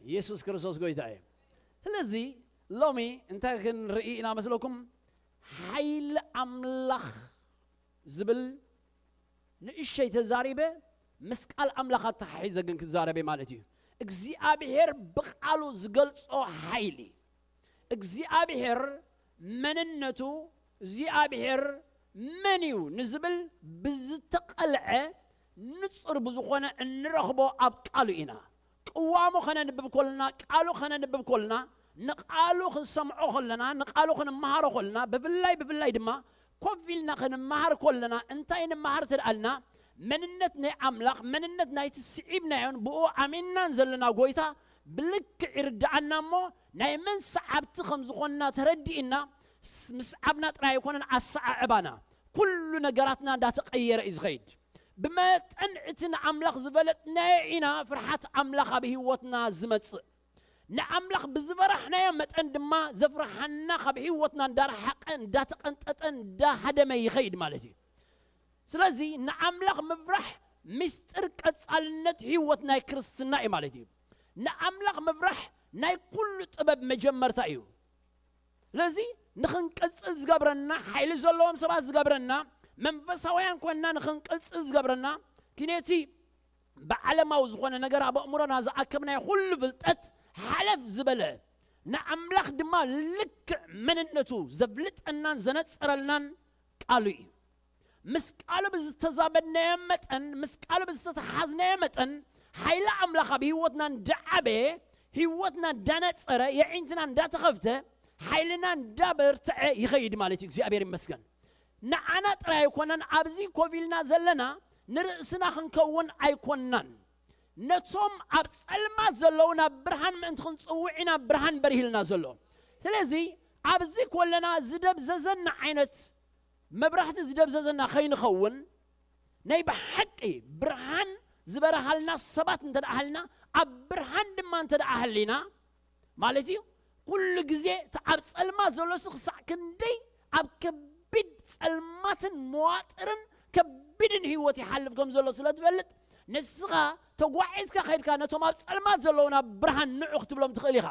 ኢየሱስ ክርስቶስ ጎይታ እዩ። ስለዚ ሎሚ እንታይ ክንርኢ ኢና መስለኩም? ሓይሊ ኣምላኽ ዝብል ንእሸይ ተዛሪበ፣ ምስ ቃል ኣምላኽ ኣተሓሒዘ ግን ክዛረበ ማለት እዩ። እግዚኣብሔር ብቃሉ ዝገልጾ ሓይሊ፣ እግዚኣብሔር መንነቱ፣ እግዚኣብሔር መን እዩ ንዝብል ብዝተቐልዐ ንጹር ብዝኾነ እንረኽቦ ኣብ ቃሉ ኢና። ቅዋሙ ከነንብብ ኮልና፣ ቃሉ ከነንብብ ኮልና፣ ንቃሉ ክንሰምዖ ኮለና፣ ንቃሉ ክንመሃሮ ኮልና፣ ብፍላይ ብፍላይ ድማ ኮፍ ኢልና ክንመሃር ኮለና፣ እንታይ ንምሃር ተደኣልና? መንነት ናይ ኣምላኽ፣ መንነት ናይቲ ስዒብናዮን ብኡ ኣሚንናን ዘለና ጎይታ ብልክዕ ይርድኣና እሞ፣ ናይ መን ሰዓብቲ ከም ዝኾንና ተረዲእና፣ ስ-፣ ምስዓብና ጥራይ ኣይኮነን ኣሰዓዕባና፣ ኩሉ ነገራትና እንዳተቐየረ እዩ ዝኸይድ። ብመጠን እቲ ንኣምላኽ ዝበለጥናዮ ኢና ፍርሓት ኣምላኽ ኣብ ህይወትና ዝመጽእ። ንኣምላኽ ብዝፈራሕናዮ መጠን ድማ ዘፍርሓና ካብ ህይወትና እንዳረሓቐ፣ እንዳተቐንጠጠ፣ እንዳሃደመ ይኸይድ ማለት እዩ። ስለዚ ንኣምላኽ ምፍራሕ ምስጢር ቀጻልነት ህይወት ናይ ክርስትና እዩ ማለት እዩ። ንኣምላኽ ምፍራሕ ናይ ኩሉ ጥበብ መጀመርታ እዩ። ስለዚ ንኽንቅጽል ዝገብረና፣ ሓይሊ ዘለዎም ሰባት ዝገብረና፣ መንፈሳውያን ኮንና ንኽንቅጽል ዝገብረና፣ ክነቲ ብዓለማዊ ዝኾነ ነገር ኣብ ኣእምሮና ዝኣከብናዮ ኩሉ ፍልጠት ሓለፍ ዝበለ፣ ንኣምላኽ ድማ ልክዕ መንነቱ ዘፍልጠናን ዘነጸረልናን ቃሉ እዩ። ምስ ቃሉ ብዝተዛመድናዮ መጠን፣ ምስ ቃሉ ብዝተተሓዝናዮ መጠን፣ ሓይሊ ኣምላኽ ኣብ ህይወትና እንዳዓበየ፣ ህይወትና እንዳነጸረ፣ የዒንትና እንዳተኸፍተ፣ ሓይልና እንዳበርትዐ ይኸይድ ማለት እዩ። እግዚኣብሔር ይመስገን። ንዓና ጥራይ ኣይኮነን፣ ኣብዚ ኮፍ ኢልና ዘለና ንርእስና ክንከውን ኣይኮንናን። ነቶም ኣብ ጸልማት ዘለዉ ናብ ብርሃን ምእንቲ ክንጽውዕ ኢና ብርሃን በሪህልና ዘሎ። ስለዚ ኣብዚ ኮለና ዝደብዘዘና ዓይነት መብራህቲ ዝደብዘዘና ከይንኸውን፣ ናይ ብሓቂ ብርሃን ዝበረሃልና ሰባት እንተ ደኣ ሃልና፣ ኣብ ብርሃን ድማ እንተ ደኣ ሃሊና ማለት እዩ። ኩሉ ግዜ እቲ ኣብ ጸልማት ዘሎ ሲ ክሳዕ ክንደይ ኣብ ከቢድ ጸልማትን መዋጥርን ከቢድን ህይወት ይሓልፍ ከም ዘሎ ስለ ትፈልጥ፣ ንስኻ ተጓዒዝካ ከይድካ ነቶም ኣብ ጸልማት ዘለዉ ናብ ብርሃን ንዑ ክትብሎም ትኽእል ኢኻ።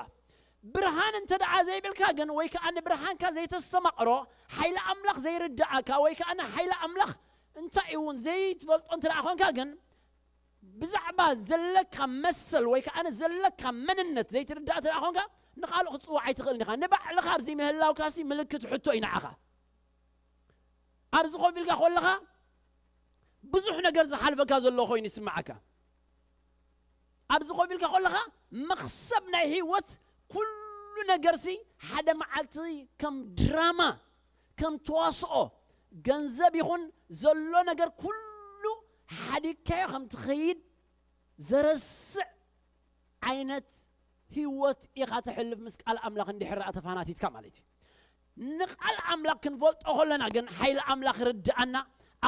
ብርሃን እንተ ደኣ ዘይብልካ ግን፣ ወይ ከኣ ንብርሃንካ ዘይተስተማቕሮ፣ ሓይሊ ኣምላኽ ዘይርድኣካ፣ ወይ ከኣ ንሓይሊ ኣምላኽ እንታይ እውን ዘይትፈልጦ እንተ ደኣ ኾንካ ግን፣ ብዛዕባ ዘለካ መሰል ወይ ከኣ ዘለካ መንነት ዘይትርዳእ እንተ ደኣ ኾንካ፣ ንኻልእ ክትጽውዕ ኣይትኽእልን ኢኻ። ንባዕልኻ ኣብዚ ምህላውካሲ ምልክት ሕቶ እዩ ንዓኻ። ኣብዚ ኮፍ ኢልካ ከለኻ ብዙሕ ነገር ዝሓልፈካ ዘሎ ኮይኑ ይስምዓካ። ኣብዚ ኮፍ ኢልካ ከለኻ መኽሰብ ናይ ህይወት ኩሉ ነገርሲ ሓደ መዓልቲ ከም ድራማ፣ ከም ተዋስኦ፣ ገንዘብ ይኹን ዘሎ ነገር ኩሉ ሓዲግካዮ ከም ትኸይድ ዘረስዕ ዓይነት ህይወት ኢኻ ተሕልፍ ምስ ቃል ኣምላኽ እንድሕር ደኣ ተፋናቲትካ ማለት እዩ። ንቃል ኣምላኽ ክንፈልጦ ከለና ግን ሓይሊ ኣምላኽ ይርድኣና።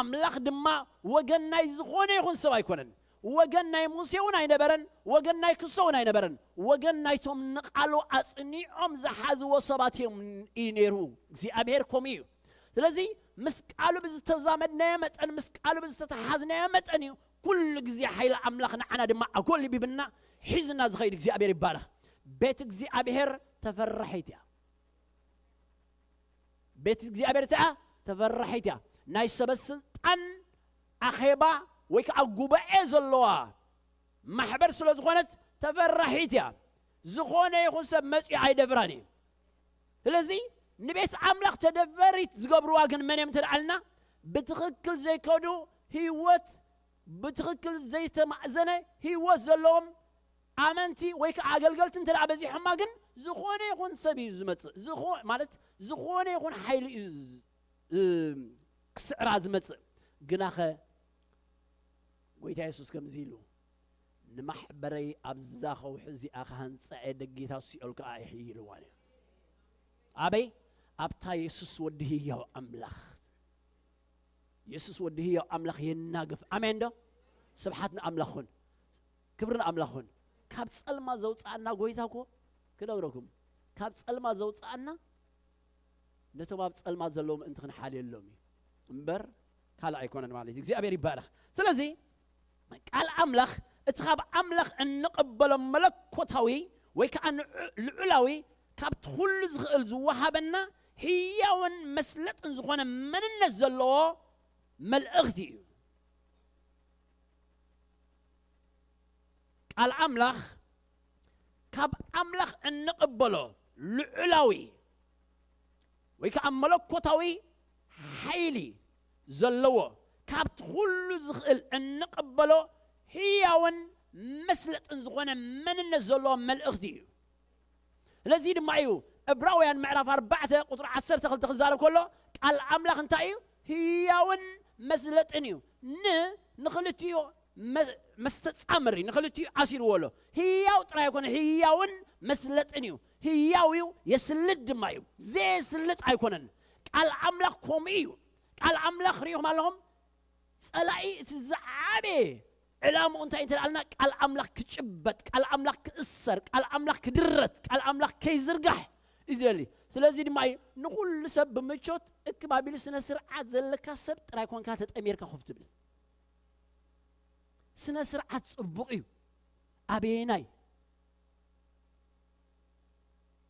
ኣምላኽ ድማ ወገን ናይ ዝኾነ ይኹን ሰብ ኣይኮነን። ወገን ናይ ሙሴ እውን ኣይነበረን፣ ወገን ናይ ክሶ እውን ኣይነበረን። ወገን ናይቶም ንቃሉ ኣጽኒዖም ዝሓዝዎ ሰባት እዮም እዩ ነይሩ። እግዚኣብሔር ከምኡ እዩ። ስለዚ ምስ ቃሉ ብዝተዛመድናዮ መጠን፣ ምስ ቃሉ ብዝተተሓዝናዮ መጠን እዩ ኩሉ ግዜ ሓይሊ ኣምላኽ ንዓና ድማ ኣጎልቢብና ሒዝና ዝኸይድ። እግዚኣብሔር ይባረኽ። ቤት እግዚኣብሔር ተፈራሒት እያ። ቤት እግዚኣብሔር እቲኣ ተፈራሒት እያ። ናይ ሰበ ስልጣን ኣኼባ ወይ ከዓ ጉባኤ ዘለዋ ማሕበር ስለ ዝኾነት ተፈራሒት እያ። ዝኾነ ይኹን ሰብ መፂኡ ኣይደፍራን እዩ። ስለዚ ንቤት ኣምላኽ ተደፈሪት ዝገብርዋ ግን መን እዮም እንተደኣልና፣ ብትኽክል ዘይከዱ ህይወት፣ ብትኽክል ዘይተማእዘነ ህይወት ዘለዎም ኣመንቲ ወይ ከዓ ኣገልገልቲ እንተ ደኣ በዚሖማ ግን ዝኾነ ይኹን ሰብ እዩ ዝመጽእ። ዝኾ-፣ ማለት ዝኾነ ይኹን ሓይሊ እዩ ዝ-፣ እ-፣ ክስዕራ ዝመጽእ። ግናኸ ጎይታ የሱስ ከምዚ ኢሉ፣ "ንማሕበረይ ኣብዛ ኸውሒ እዚኣ ክሃንጻ እየ፣ ደጌታት ሲኦል ከኣ ኣይሕይልዋን እየ." ኣበይ? ኣብታ የሱስ ወዲ ህያው ኣምላኽ። የሱስ ወዲ ህያው ኣምላኽ የናግፍ። ኣሜን ዶ? ስብሓት ንኣምላኽ ኹን። ክብሪ ንኣምላኽ ኹን። ካብ ጸልማ ዘውጽኣና ጎይታ እኮ ክነግረኩም፣ ካብ ጸልማ ዘውጽኣና ነቶም ኣብ ጸልማ ዘለዉ ምእንቲ ክንሓልየሎም እዩ እምበር ካልእ ኣይኮነን ማለት እዩ። እግዚኣብሔር ይባረኽ። ስለዚ ቃል ኣምላኽ እቲ ካብ ኣምላኽ እንቕበሎ መለኮታዊ ወይ ከዓ ንዑ- ልዑላዊ፣ ካብቲ ኩሉ ዝኽእል ዝወሃበና ህያውን መስለጥን ዝኾነ መንነት ዘለዎ መልእኽቲ እዩ። ቃል ኣምላኽ ካብ ኣምላኽ እንቕበሎ ልዑላዊ ወይ ከዓ መለኮታዊ ሓይሊ ዘለዎ፣ ካብቲ ኩሉ ዝኽእል እንቕበሎ ህያውን መስለጥን ዝኾነ መንነት ዘለዎ መልእኽቲ እዩ። ስለዚ ድማ እዩ ዕብራውያን ምዕራፍ ኣርባዕተ ቁፅሪ ዓሰርተ ክልተ ክዛረብ ከሎ፣ ቃል ኣምላኽ እንታይ እዩ? ህያውን መስለጥን እዩ። ን ንኽልቲኡ መ- መስተጻምር እዩ፣ ንኽልቲኡ ኣሲርዎ ኣሎ። ህያው ጥራይ ኣይኮነ፣ ህያውን መስለጥን እዩ። ህያው እዩ፣ የስልጥ ድማ እዩ። ዘየስልጥ ኣይኮነን። ቃል ኣምላኽ ከምኡ እዩ። ቃል ኣምላኽ ሪኢኹም ኣለኹም። ጸላኢ እቲ ዝዓበየ ዕላምኡ እንታይ እንተልኣልና፣ ቃል ኣምላኽ ክጭበጥ፣ ቃል ኣምላኽ ክእሰር፣ ቃል ኣምላኽ ክድረት፣ ቃል ኣምላኽ ከይዝርጋሕ እዩ ዝደሊ። ስለዚ ድማ እዩ ንኹሉ ሰብ ብምቾት እክብ ኣቢሉ ስነ ስርዓት ዘለካ ሰብ ጥራይ ኮንካ ተጠሚርካ ኮፍ ትብል። ስነ ስርዓት ጽቡቕ እዩ። ኣበየናይ?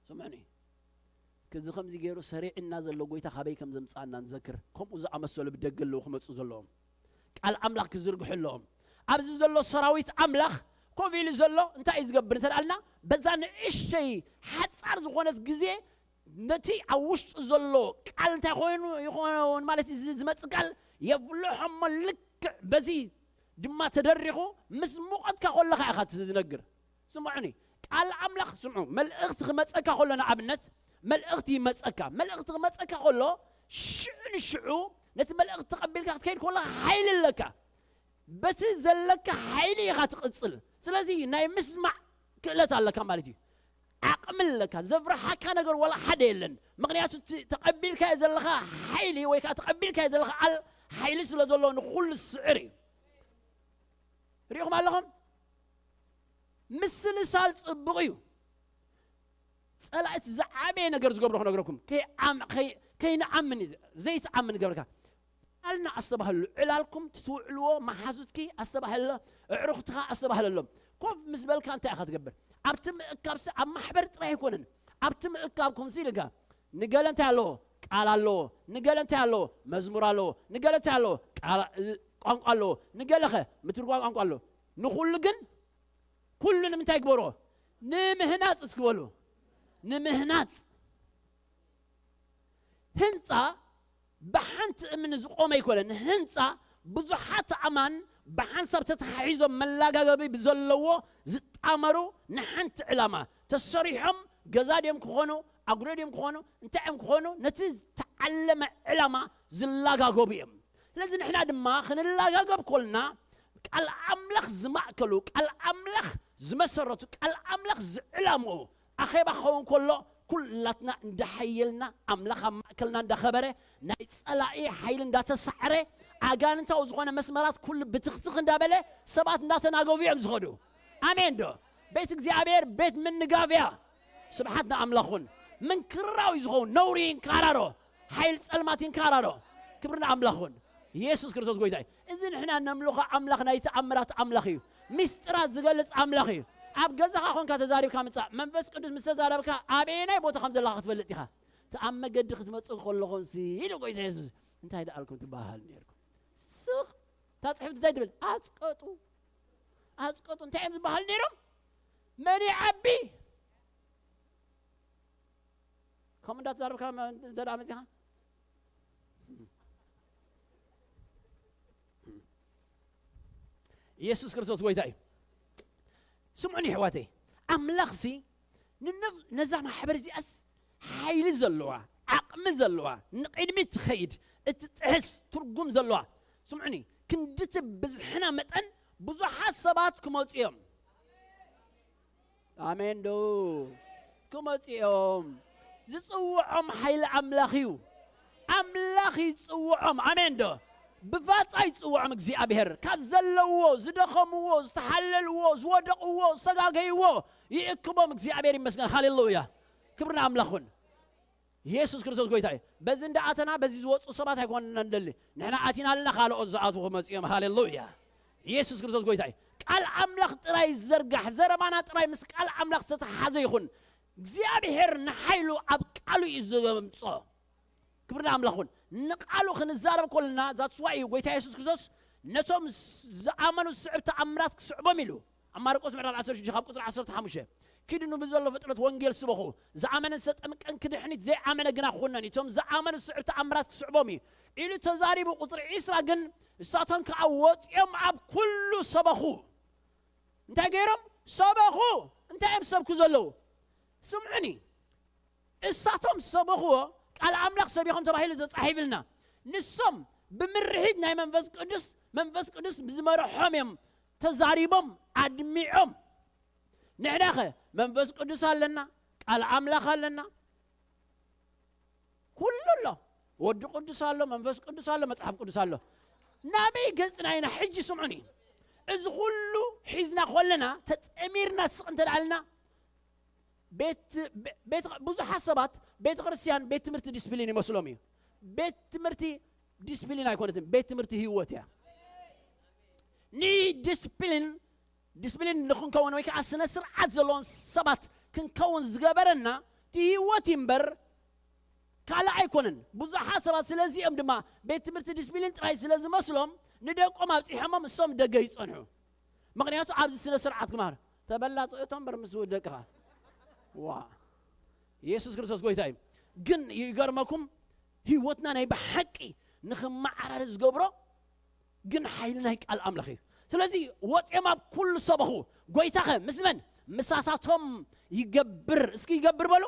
ስምዑኒ። ክዚ ከምዚ ገይሩ ሰሪዕና ዘሎ ጎይታ ካበይ ከም ዘምጽኣና ንዘክር። ከምኡ ዝኣመሰሉ ብደገ ኣለዉ ክመጹ ዘለዎም። ቃል ኣምላኽ ክዝርግሑ ኣለዎም። ኣብዚ ዘሎ ሰራዊት ኣምላኽ ኮፍ ኢሉ ዘሎ እንታይ እዩ ዝገብር እንተ ኣልና፣ በዛ ንእሽተይ ሓጻር ዝኾነት ግዜ ነቲ ኣብ ውሽጡ ዘሎ ቃል እንታይ ኮይኑ ይኸውን ማለት እዩ? እዚ ዝመጽእ ቃል የፍልሖ እሞ ልክዕ በዚ ድማ ተደሪኹ ምስ ሙቐትካ ከለኻ ኢኻ እቲ ዝነግር። ስምዑኒ፣ ቃል ኣምላኽ ስምዑ። መልእኽቲ ክመጸካ ከሎ፣ ንኣብነት መልእኽቲ ይመጸካ። መልእኽቲ ክመጸካ ከሎ፣ ሽዑ ንሽዑ ነቲ መልእኽቲ ተቐቢልካ ክትከይድ ከለኻ ሓይሊ ኣለካ። በቲ ዘለካ ሓይሊ ኢኻ ትቕጽል። ስለዚ ናይ ምስማዕ ክእለት ኣለካ ማለት እዩ። ዓቕሚ ኣለካ። ዘፍርሓካ ነገር ዋላ ሓደ የለን። ምኽንያቱ እቲ ተቐቢልካዮ ዘለኻ ሓይሊ ወይ ከዓ ተቐቢልካዮ ዘለኻ ቃል ሓይሊ ስለ ዘለዎ ንኹሉ ዝስዕር እዩ። ሪኢኹም ኣለኹም? ምስልሳል ጽቡቕ እዩ። ጸላእቲ ዝዓበየ ነገር ዝገብሮ ክነግረኩም፣ ከይኣም- ከይ- ከይንኣምን እዩ። ዘይትኣምን ይገብርካ። ኣልና ኣስተባህሉ። ዕላልኩም ትትውዕልዎ መሓዙትኪ ኣስተባህለ፣ ኣዕሩኽትኻ ኣስተባህለሎም። ኮፍ ምስ በልካ እንታይ ኢኻ ትገብር? ኣብቲ ምእካብሲ ኣብ ማሕበር ጥራይ ኣይኮነን። ኣብቲ ምእካብኩም ሲ ኢልካ፣ ንገለ እንታይ ኣለዎ? ቃል ኣለዎ። ንገለ እንታይ ኣለዎ? መዝሙር ኣለዎ። ንገለ እንታይ ኣለዎ? ቃል- ቋንቋ ኣለዎ። ንገለኸ ምትርጓም ቋንቋ ኣለዎ። ንኹሉ ግን ኩሉ ንምንታይ ግበሮ? ንምህናፅ እስኪ በሉ። ንምህናፅ። ህንፃ ብሓንቲ እምኒ ዝቆመ ኣይኮነን። ህንፃ ብዙሓት ኣእማን ብሓንሳብ ተተሓሒዞም መላጋገቢ ብዘለዎ ዝጣመሩ ንሓንቲ ዕላማ ተሰሪሖም፣ ገዛ ድዮም ክኾኑ፣ ኣጉዶ ድዮም ክኾኑ፣ እንታይ እዮም ክኾኑ፣ ነቲ ዝተዓለመ ዕላማ ዝላጋገቡ እዮም። ስለዚ ንሕና ድማ ክንላጋገብ ኮልና ቃል ኣምላኽ ዝማእከሉ፣ ቃል ኣምላኽ ዝመሰረቱ፣ ቃል ኣምላኽ ዝዕላምኡ ኣኼባ ክኸውን ከሎ ኩላትና እንዳሓየልና ኣምላኽ ኣብ ማእከልና እንዳኸበረ ናይ ጸላኢ ሓይሊ እንዳተሳዕረ ኣጋንንታዊ ዝኾነ መስመራት ኩሉ ብትኽትኽ እንዳበለ ሰባት እንዳተናገፉ እዮም ዝኸዱ። ኣሜን ዶ? ቤት እግዚኣብሔር ቤት ምንጋፍ እያ። ስብሓት ንኣምላኹን። ምንክራዊ ዝኸውን ነውሪ ይንካራሮ፣ ሓይል ጸልማት ይንካራሮ። ክብሪ ንኣምላኹን። ኢየሱስ ክርስቶስ ጎይታ እዩ። እዚ ንሕና ነምልኾ ኣምላኽ ናይ ተኣምራት ኣምላኽ እዩ። ሚስጥራት ዝገልጽ ኣምላኽ እዩ። ኣብ ገዛኻ ኾንካ ተዛሪብካ ምጻእ። መንፈስ ቅዱስ ምስ ተዛረብካ ኣበየናይ ቦታ ከም ዘለኻ ክትፈልጥ ኢኻ። እቲ ኣብ መገዲ ክትመጽእ ከለኹንሲ ኢሉ ጎይታ የሱስ እንታይ ደኣልኩም ትበሃል ነርኩም? ስቕ እታ ጽሕፍቲ እንታይ ትብል? ኣጽቀጡ። ኣጽቀጡ እንታይ እዮም ዝበሃል ነይሮም? መን ይዓቢ? ከምኡ እንዳተዛረብካ እንተ ደኣ መጺኻ፣ ኢየሱስ ክርስቶስ ጎይታ እዩ። ስምዑኒ ኣሕዋተይ፣ ኣምላኽሲ ንነፍ- ነዛ ማሕበር እዚኣስ ሓይሊ ዘለዋ፣ ዓቕሚ ዘለዋ፣ ንቕድሚት ትኸይድ፣ እትጥሕስ ትርጉም ዘለዋ። ስምዑኒ፣ ክንድቲ ብዝሕና መጠን ብዙሓት ሰባት ክመፁ እዮም። ኣሜን ዶ? ክመፁ እዮም። ዝፅውዖም ሓይሊ ኣምላኽ እዩ። ኣምላኽ ይፅውዖም። ኣሜን ዶ? ብፋፃ ይፅውዖም እግዚኣብሔር። ካብ ዘለውዎ፣ ዝደኸምዎ፣ ዝተሓለልዎ፣ ዝወደቕዎ፣ ዝተጋገይዎ ይእክቦም። እግዚኣብሔር ይመስገን። ሃሌሉያ። ክብሪ ንኣምላኽ ይኹን። ኢየሱስ ክርስቶስ ጎይታ እዩ። በዚ እንዳኣተና በዚ ዝወፁ ሰባት ኣይኮንና ንደሊ። ንሕና ኣቲና ኣለና፣ ካልኦት ዝኣትዉ ክመፁ እዮም። ሃሌሉያ። ኢየሱስ ክርስቶስ ጎይታ እዩ። ቃል ኣምላኽ ጥራይ ይዘርጋሕ፣ ዘረባና ጥራይ ምስ ቃል ኣምላኽ ዝተተሓዘ ይኹን። እግዚኣብሔር ንሓይሉ ኣብ ቃሉ እዩ ዘምጾ። ክብሪ ንኣምላኽ ይኹን። ንቃሉ ክንዛረብ ከለና፣ that's why እዩ ጎይታ የሱስ ክርስቶስ ነቶም ዝኣመኑ ዝስዕብ ተኣምራት ክስዕቦም ኢሉ። ኣብ ማርቆስ ምዕራፍ ዓሰርተ ሽዱሽተ ካብ ቁጽሪ ዓሰርተ ሓሙሽተ፣ "ኪዱ ንብዘሎ ፍጥረት ወንጌል ስበኹ፣ ዝኣመነን ዝተጠምቀን ክድሕን እዩ፣ ዘይኣመነ ግና ክኹነን እዩ፣ እቶም ዝኣመኑ ዝስዕብ ተኣምራት ክስዕቦም እዩ" ኢሉ ተዛሪቡ። ቁጽሪ ዒስራ ግን፣ "ንሳቶም ከኣ ወጺኦም ኣብ ኩሉ ሰበኹ።" እንታይ ገይሮም? ሰበኹ። እንታይ እዮም ዝሰብኩ ዘለዉ? ስምዑኒ። እሳቶም ሰበኽዎ፣ ቃል ኣምላኽ ሰቢኾም ተባሂሉ ተጻሒፍልና። ንሶም ብምርሒት ናይ መንፈስ ቅዱስ፣ መንፈስ ቅዱስ ዝመርሖም እዮም ተዛሪቦም ኣድሚዖም። ንሕናኸ መንፈስ ቅዱስ ኣለና፣ ቃል ኣምላኽ ኣለና፣ ኩሉ ኣሎ። ወዲ ቅዱስ ኣሎ፣ መንፈስ ቅዱስ ኣሎ፣ መጽሓፍ ቅዱስ ኣሎ። ናበይ ገጽና ኢና ሕጂ? ስምዑኒ። እዚ ኩሉ ሒዝና ከለና ተጠሚርና ስቕ እንተ ደኣልና፣ ቤት፣ ቤ-፣ ቤት፣ ብዙሓት ሰባት ቤተ ክርስቲያን ቤት ትምህርቲ ዲስፕሊን ይመስሎም እዩ። ቤት ትምህርቲ ዲስፕሊን ኣይኮነትን፣ ቤት ትምህርቲ ህይወት እያ። ንዲስፕሊን፣ ዲስፕሊን ንኽንከውን ወይ ከዓ ስነ ስርዓት ዘለዎም ሰባት ክንከውን ዝገበረና እቲ ህይወት እዩ እምበር ካልእ ኣይኮነን። ብዙሓት ሰባት ስለዚ እዮም ድማ ቤት ትምህርቲ ዲስፕሊን ጥራይ ስለ ዝመስሎም ንደቆም ኣብፂሖሞም እሶም ደገ ይጸንሑ። ምኽንያቱ ኣብዚ ስነ ስርዓት ክመሃር ተበላጽ እቶም በር ምስ ደቅኻ። ዋ፣ ኢየሱስ ክርስቶስ ጎይታ እዩ። ግን ይገርመኩም፣ ህይወትና ናይ ብሓቂ ንኽመዓራሪ ዝገብሮ ግን ሓይሊ ናይ ቃል ኣምላኽ እዩ። ስለዚ ወፂኦም ኣብ ኩሉ ሰበኹ። ጎይታኸ ምስ መን? ምሳታቶም ይገብር። እስኪ ይገብር በሉ።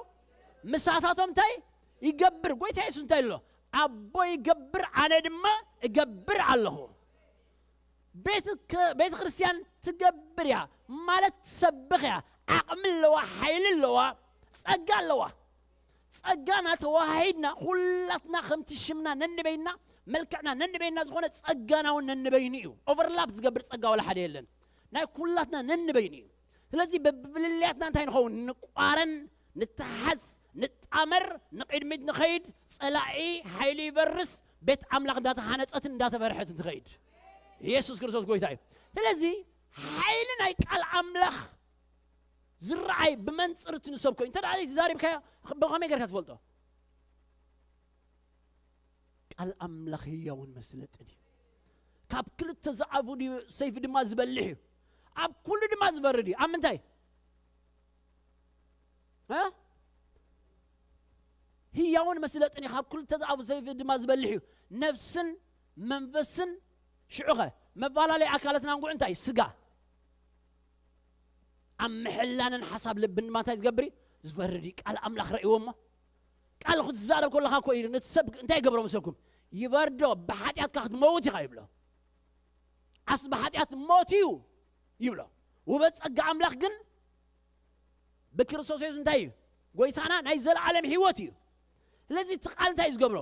ምሳታቶም እንታይ ይገብር? ጎይታ የሱስ እንታይ ኣሎ? ኣቦ ይገብር፣ ኣነ ድማ እገብር ኣለኹ። ቤት ከ-፣ ቤተ ክርስቲያን ትገብር እያ ማለት ትሰብኽ እያ። ዓቕሚ ኣለዋ፣ ሓይሊ ኣለዋ፣ ጸጋ ኣለዋ። ጸጋና ተዋሃሂድና ኩላትና ከምቲ ሽምና ነንበይና፣ መልክዕና ነንበይና ዝኾነ ጸጋና እውን ነንበይኑ እዩ። ኦቨርላፕ ዝገብር ጸጋ ዋላ ሓደ የለን። ናይ ኩላትና ነንበይኑ እዩ። ስለዚ በብፍልልያትና እንታይ ንኸውን? ንቋረን፣ ንተሓዝ፣ ንጣመር፣ ንቕድሚት ንኸይድ። ጸላኢ ሓይሉ ይበርስ፣ ቤት ኣምላኽ እንዳተሃነጸትን እንዳተፈርሐትን ትኸይድ። ኢየሱስ ክርስቶስ ጎይታ እዩ። ስለዚ ሓይሊ ናይ ቃል ኣምላኽ ዝረኣይ ብመንጽር እቲ ንሰብኮ እዩ። እንተ ደኣ ዘይተዛሪብካዮ ብኸመይ ጌርካ ትፈልጦ? ቃል ኣምላኽ ህያውን መስለጥን እዩ። ካብ ክልተ ዝኣፉ ድዩ ሰይፊ ድማ ዝበልሕ እዩ። ኣብ ኩሉ ድማ ዝፈርድ እዩ። ኣብ ምንታይ? እ? ህያውን መስለጥን እዩ። ካብ ክልተ ዝኣፉ ሰይፊ ድማ ዝበልሕ እዩ። ነፍስን መንፈስን ሽዑኸ መፈላለይ ኣካላትና እንጉዕ እንታይ? ስጋ። ኣብ ምሕላንን ሓሳብ ልብን ድማ እንታይ ዝገብር እዩ? ዝፈርድ እዩ። ቃል ኣምላኽ ረእይዎ እሞ። ቃል ክትዛረብ ከለኻ እኮ እዩ። ነቲ ሰብ እንታይ ይገብሮ መሰልኩም? ይበርዶ፣ ብሓጢኣትካ ክትመውት ኢኻ ይብሎ። ኣስ ብሓጢኣት ሞት እዩ ይብሎ። ውበት ጸጋ ኣምላኽ ግን ብክርስቶስ የሱስ እንታይ እዩ? ጎይታና ናይ ዘለኣለም ህይወት እዩ። ስለዚ እቲ ቃል እንታይ እዩ ዝገብሮ?